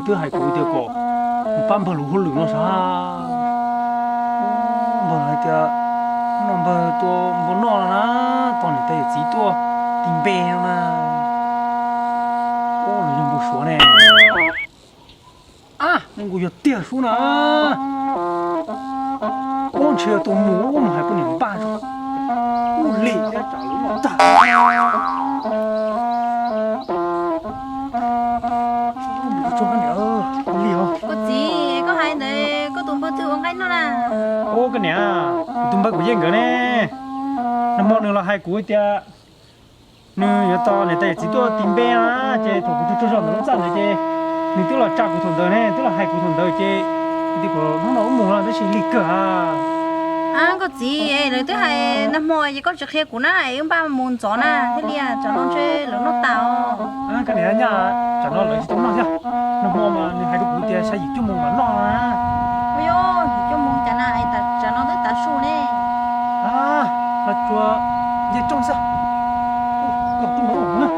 Twb hais kuv tias kom mus pab npawg lub hauj lwm no sav. Npawg hais tias no npawg tua npua noj no na, tos niam tais yawm txiv tuaj tis npe no na. Ub, los yog npau suav ne. Ab, nkuj yog tiag sub na. Ub, ntshe yog tus mus ub mus hais poj niam npaj zog. Ub, lim thiab tsam lawv noj tag. Ub, lim os. Koj txiv, koj hais ntawd koj tus npawg twb ua nqaij noj na. Ub, koj niam, kuv tus npawg kuv yeej nkawd ne. Nag hmo nws los hais kuv tias nws yuav tos niam tais yawm txiv tuaj tis npe na, ces thaum kuv tsaug tsaug zog ntawm lub txaj ntawd ces nws twb los tsa kuv thaum ntawd ne, twb los hais kuv thaum ntawd ces kuv tias kom hnub no wb mus no tab sis lig kawg a. Ab, koj txiv, lawv twb hais nag hmo ces koj tsis qhia kuv na, es wb npaj mus ntxov na thiaj li, tsam no ntshe lawv noj tas os. Koj niam, nyaj tsam no lawv tsis tau noj thiab. Nag hmo mas nws hais rau kuv tias xya yim cuaj moos mam noj na. Ua yog yim cuaj moos cas na, es tsam no twb tav su ne. Los tsuas nce rooj xwb. Kom rooj no na.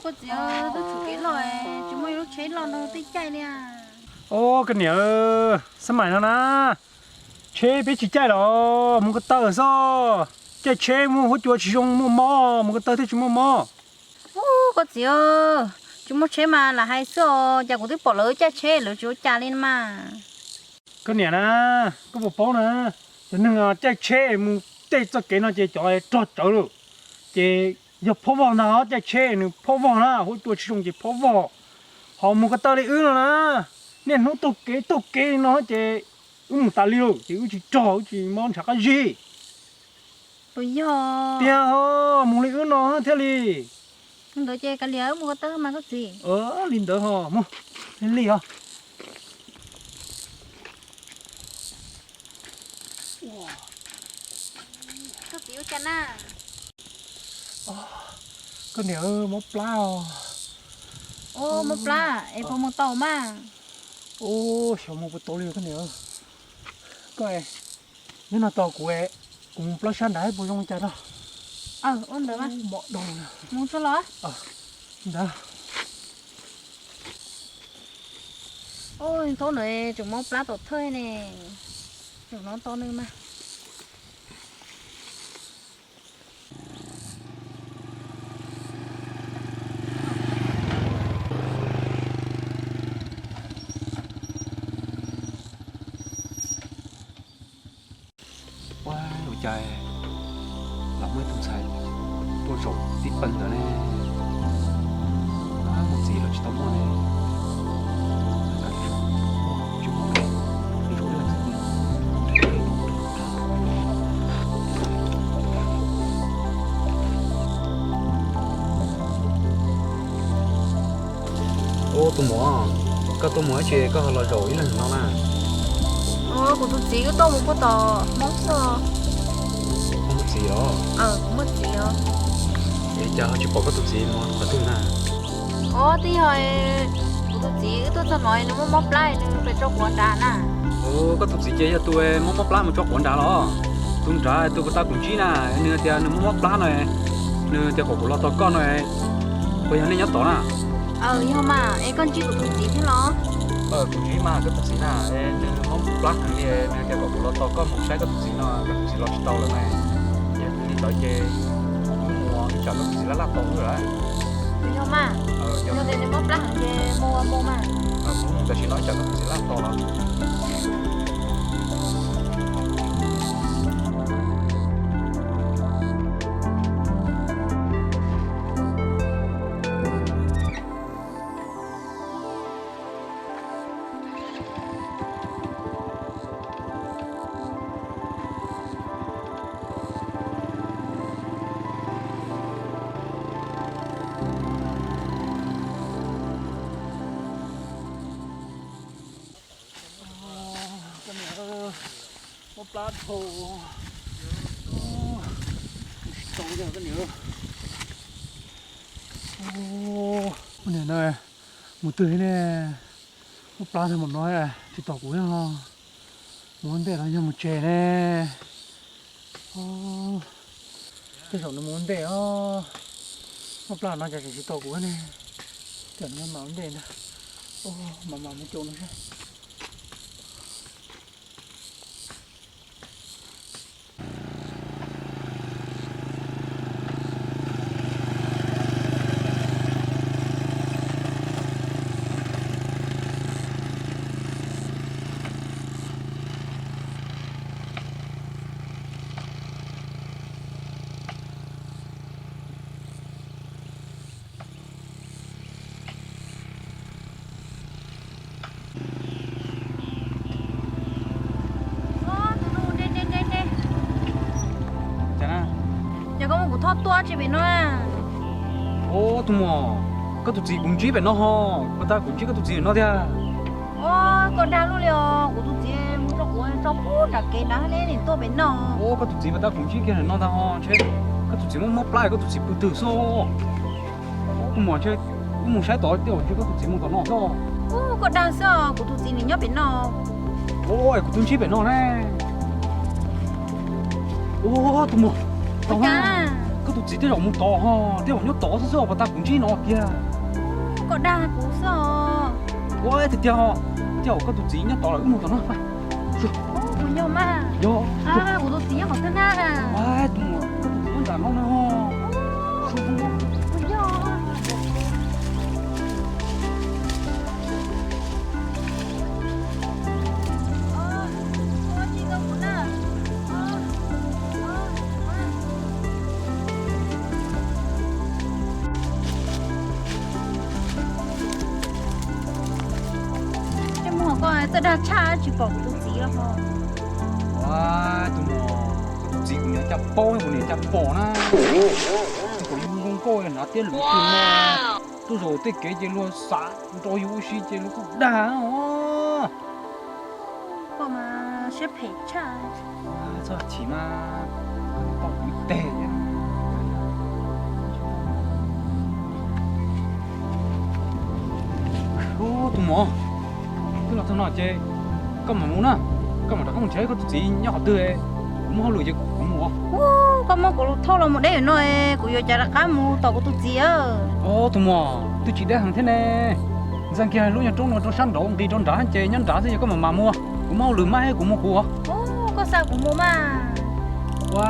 Koj txiv, twb tsum kev loj, tsis muaj ib lub tsheb loj nrog tej caij li. Os, koj niam, xab maim no na, tsheb peb tsis caij los mus ko taw xwb. Caij tsheb muaj huab cua tsis zoo, muaj mob, mus ko taw thiaj tsis muaj mob. Ub, koj txiv, tsis muaj tsheb mas lam hais xwb os, cas kuv twb pom lawv caij tsheb lawv tsis ua cas li mas. Koj niam na, koj puas paub na, cov neeg caij tsheb mus tej txoj kev no ces cov rog tsawv lawm, ces yog phob vog ntag. Caij tsheb nws phob vog na, huab cua tsis zoo ces phob vog. Ho mus ko taw li wb no na, niaj hnub taug kev taug kev li no ces wb mus tas li lawm ces wb tsis rog, wb tsis mob ntshav qab zib. Puas yog? Tiag ho, mus li wb no thiaj li. Ntawd ces kav liam wb mus ko taw mas koj txiv. Li ntawd ho, mus li os. Koj txiv ua cas na? Koj niam, mob plab os. Ub, mob plab es puas mus tau mas? Ub, xyov mus puas tau li koj niam. Koj, nyob no tos kuv, kuv mus plob sab nrad puas zoo li cas rau. Ua ntawd mas. Mob dhau na. Mus tso los. Ntawd. Ub, thaum no tseem mob plab tom thawj ne. Tseem hnov tau nws mas. Ua, ua cas los muaj ib tug ntxhais tuaj zaum tib pawg ntawd ne? Mus txiv los tsis tau muaj ne. Ub, tus muam, koj tuaj mus dab tsi koj ho los zaum ib leeg no na? Kuv tus txiv wb tuaj mus puag tom Hmoob xwb. Koj muaj txiv los? Kuv muaj txiv os. Es cas ho tsis pom koj tus txiv mus qhov twg na? Os, twb yog kuv tus txiv wb tuaj txog no nws mob mob plab nws pem tso quav nrad na. Ub, koj tus txiv ces yog tus mob mob plab mus tso quav nrad los? Tus nrad tus puag ta kuv ntsib na, nws tias nws mob mob plab no, nws tias kom kuv los tos koj no, puas yog nej nyob tod na? Yog mas, es koj ntsib kuv tus txiv thiab los? Kuv ntsib mas koj tus txiv na, nws mob mob plab heev li, nws tias kom kuv los tos koj mus saib koj tus txiv no, koj tus txiv los tsis tau lawm na. Yog li ntawd ces kuv mus ib tsam koj tus txiv laj laj tos wb lawm. Yog mas, yog tias nws mob plab heev ces mus ua mus mas. Kuv mus tam sim no ib tsam koj tus txiv laj tos los. Plab dhau. Tsis tau li koj niam. Ua niam no, mus twg ne? Muaj plab tag mus no tsis tos kuv os. Mus ua ntej los yog mus tsev ne? Tej zaum nws mus ua ntej os. Muaj plab no cas tseem tsis tos kuv ne? Tej zaum nws mam ua ntej ntag. Mam mam mus caum no seb. Cas na? Ces koj muab kuv thob tua tsis pem no. Ua tus muam, koj tus txiv kuv ntsib pem no ho, puas tau kuv ntsib koj tus txiv no tiag? Ua koj dag luaj li os, kuv tus txiv mus rau kuv tso pub nram kev nrad ne, nim tuaj pem no. Ua koj tus txiv puas tau kuv ntsib kiag no ntag ho, ntshe koj tus txiv muab mob plab, koj tus txiv pw twg xwb. Ua tus muam, ntshe wb mus saib tod tej zaum ntshe koj tus txiv mus tom no xwb. Ua koj dag xwb, kuv tus txiv nim nyob pem no. Ua kuv twb ntsib pem no ne. Ua tus muam, koj tus txiv tej zaum mus tod ho, tej zaum nyob tod xwb xwb, puas tau kuv ntsib no tiag? Koj dag kuv xwb os. Ua tiag tiag ho, tej zaum koj tus txiv nyob tod lawm, wb mus tom no. Kuv yog mas. Yog. Kuv tus txiv nyob qhov twg na? Tus muam, koj tus txiv nyob nram no na ho. Kuv yog. Tej muag koj txawj dag tshaj tsis pom kuv tus txiv los ho. Ua tus muam, koj tus txiv kuv niam cas paub, kuv niam cas pom na. Kuv zoo nkauj hnav tiab luv twg no, tuaj zaum tej kev ces luag xav nrog yus ua si ces luag kuj dag os. Koj mas siab phem tshaj. Txhob chim mas, koj tau kuv ib teg thiab. Ua tus muam, twb los txog no ces koj mam mus na, koj mam rov qab mus tsev, koj tus txiv nyob qhov twg, kuv muaj hauj lwm ces kuv mus. Ua, koj muab kuv lub thauj los mus deb no, kuv yuav cas rov qab mus tom kuv tus txiv. Ua tus muam, twb tsis deb heev thiab ne. Ntxeev kiag lub nyuag roob no rau sab nraud nqis rau nrad ces nyob nrad xwb, yog koj mam mam mus, kuv muaj hauj lwm mas kuv mus kuv. Koj xa kuv mus mas. Ua,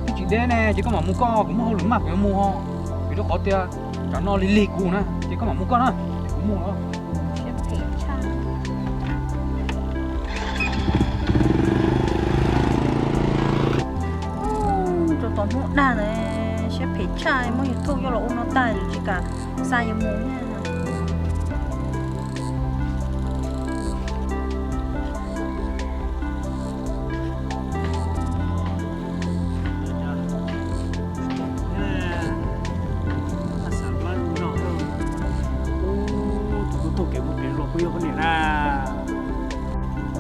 twb tsis deb ne ces koj mam mus koj, kuv muaj hauj lwm mas kuv yuav mus. Vim rau qhov tias tsam no lig lig kuv na ces koj mam mus koj na, kuv mus os. Rau tom Hmoob dag ntawd siab phem tshaj, muab YouTube coj los ua no tag tsis kam xa yus mus. Tus tub tuaj kev mus kev los kuj yog poj niam na.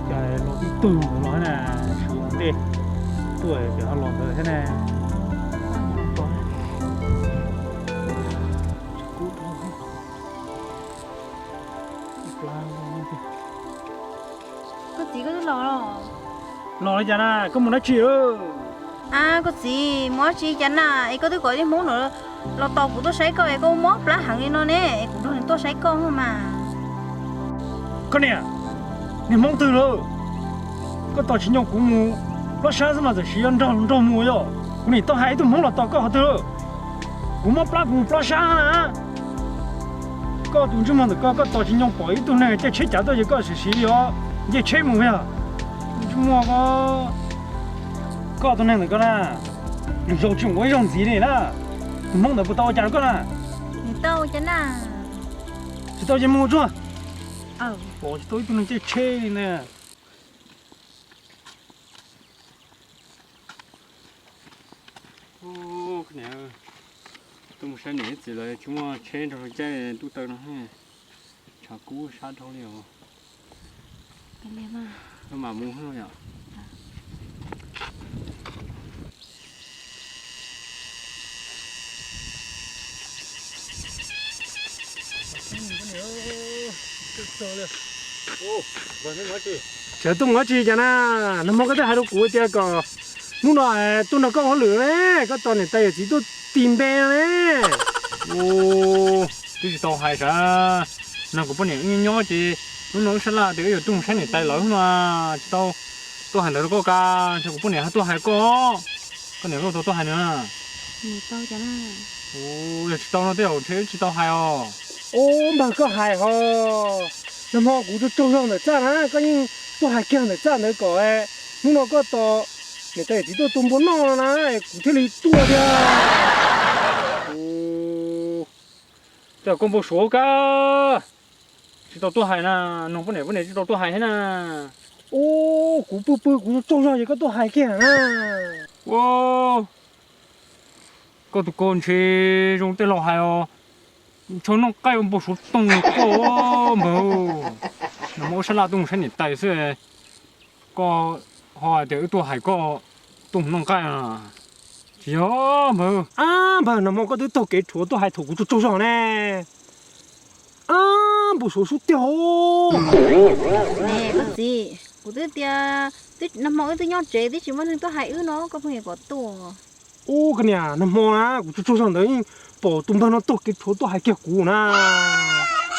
Cas los ib tug ntawd los na, sawv ntej tuaj ces ho los ntawd thiab na. Koj txiv, koj twb los los? Los li cas na, koj mus dab tsi? A, koj txiv, mus dab tsi cas na es koj twb kom ib Hmoob no los tos kuv tuaj saib koj es koj mob plab heev li no ne, es kuv nrog nws tuaj saib koj mas. Koj niam, niag Hmoob twg lawm? Koj tos tsis nco kuv mus plob sab xwb mas txawm siv nrog nrog mus yom. Kuv nim tau hais ib tug Hmoob los tos koj qhov twg lawm? Kuv mob plab kuv mus plob sab na. Koj tus ntsej muag ntawm koj, koj tos tsis nco pom ib tug neeg caij tsheb cav tuaj ces koj sim siv yog ncej tsheb mus yog. Ntsej muag ko, koj tus neeg ntawm koj na, lwm zaus tsis ua ib zaug ntxiv li na. Tus Hmoob ntawd puas tau ua cas rau koj na? Tsis tau ces mus tsuag. Pom tsis tau ib tug neeg caij tsheb li na. Tuaj mus saib niam ib txiv lawv tsis muaj tsheb nrog luag caij ntuj taw no, tshav kub sab dhau li os. Mam mus yom. Tsawv tuaj mus ua tsi cas na? Nag hmo koj twb hais rau kuv tias kom hnub no tuaj nrog koj ua hauj lwm ne, koj tos niam tais yawm txiv tuaj tis npe no ne. Twb tsis tau hais sav, nag kuv poj niam wb nyob nyob ces hnub no wb sab laj tias wb yuav tuaj mus saib niam tais lawv no, tsis tau tuaj hais ntawd rau koj ka, ntshe kuv poj niam ho tuaj hais koj, koj niam koj tau tuaj hais nws. Yog tsis tau no tej zaum ntshe wb tsis tau hais os. Ub, npawg koj hais ho, nag hmo kuv tsaug tsaug zog ntawm txaj na, koj yeej tuaj hais kiag ntawm txaj ntawd kom hnub no koj tos niam tais yawm txiv tuaj tua npua noj no na, kuv thiaj li tuaj tiag. Tej zaum koj npau suav ka, tsis tau tuaj hais na, nug poj niam poj niam tsis tau tuaj hais thiab na. Ub, kuv pw pw kuv tsaug tsaug zog ces koj tuaj hais kiag na. Ua, koj tus ko ntshe zoo tej laus hais os, ntshaw noj nqaij ua npau suav toog koj npawg. Nag hmo wb sab laj tuaj mus saib niam tais xwb, koj ho hais tias wb tuaj hais koj tuaj mus noj nqaij. Tsis yog npawg. Ab npawg, nag hmo koj twb taug kev rhuav tuaj hais thaum kuv tsaug tsaug zog ne. Ab, npau suav sub tiag. Koj txiv, kuv twb tias nag hmo wb twb nyob tsev twb tsis muaj neeg tuaj hais wb no koj pheej yuav kom tuaj. Ub, koj niam, nag hmo na kuv tsaug tsaug zog ntawd yeej pom tus npawg no taug kev rhuav tuaj hais kiag kuv na.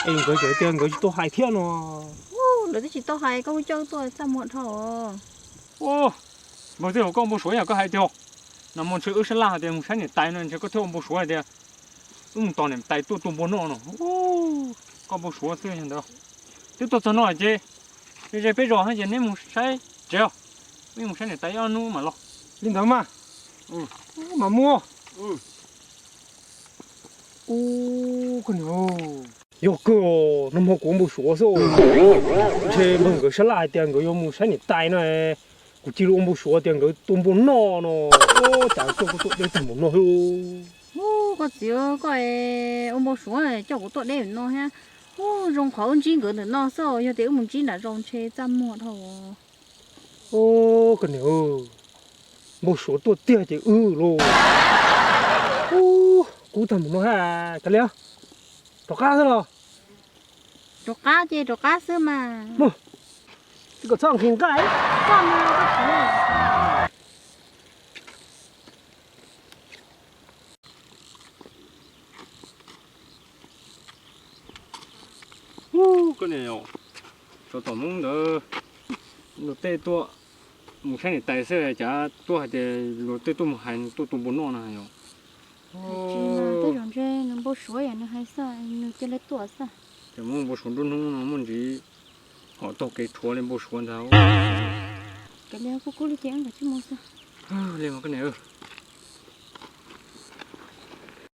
Es nkawd tseem tias nkawd tsis tau hais thiab no. Lawv twb tsis tau hais, koj hu coj wb tuaj txaj muag dhau. Npawg, tej zaum koj npau suav yam koj hais tiag. Nag hmo ntshe wb sab laj hais tias mus saib niam tais no ntshe koj thiaj ua npau suav hais tias wb mus tos niam tais tuaj tua npua noj no. Koj npau suav xwb ntawd. Twb tuaj txog no ces ze peb zos ces neb mus saib tsev os. Wb mus saib niam tais ib ob hnub mam los. Li ntawd mas, mam mus. Ub, koj niam, yog kawg, nag hmo kuv ua npau suav xwb. Ntshe npawg nkawd sab laj hais tias nkawd yuav mus saib niam tais no, kuv cia li ua npau suav tias nkawd tua npua noj no. Cas coj kuv tuaj deb tag npaum no. Ub, koj txiv, koj ua npau suav coj kuv tuaj deb no thiab. Ub, zoo qhov wb ntsib nkawd ntawm no xwb, yog tias wb mus ntsib nram zos ntshe txaj muag dhau. Koj niam, npau suav tuaj tiag ces wb los. Ub, kub tag npaum no hab, kav liam, rov qab xwb los? Rov qab ces rov qab xwb mas. Mus, kom txhob nqhis nqaij. Ub, koj niam, tsov tom Hmoob ntawd luag tej tuaj mus saib niam tais xwb cas tuaj hais tias luag tej tuaj mus hais tuaj tua npua noj no yom. Tej zaum ntshe nws npau suav yam nws hais xwb, nws cia li tuaj xwb. Ces muaj npau suav nruab hnub no muaj ntsis hom taug kev rhuav li npau suav ntag. Kav liam, kub kub li ces wb nkag tsij mus xwb. Li mas koj niam.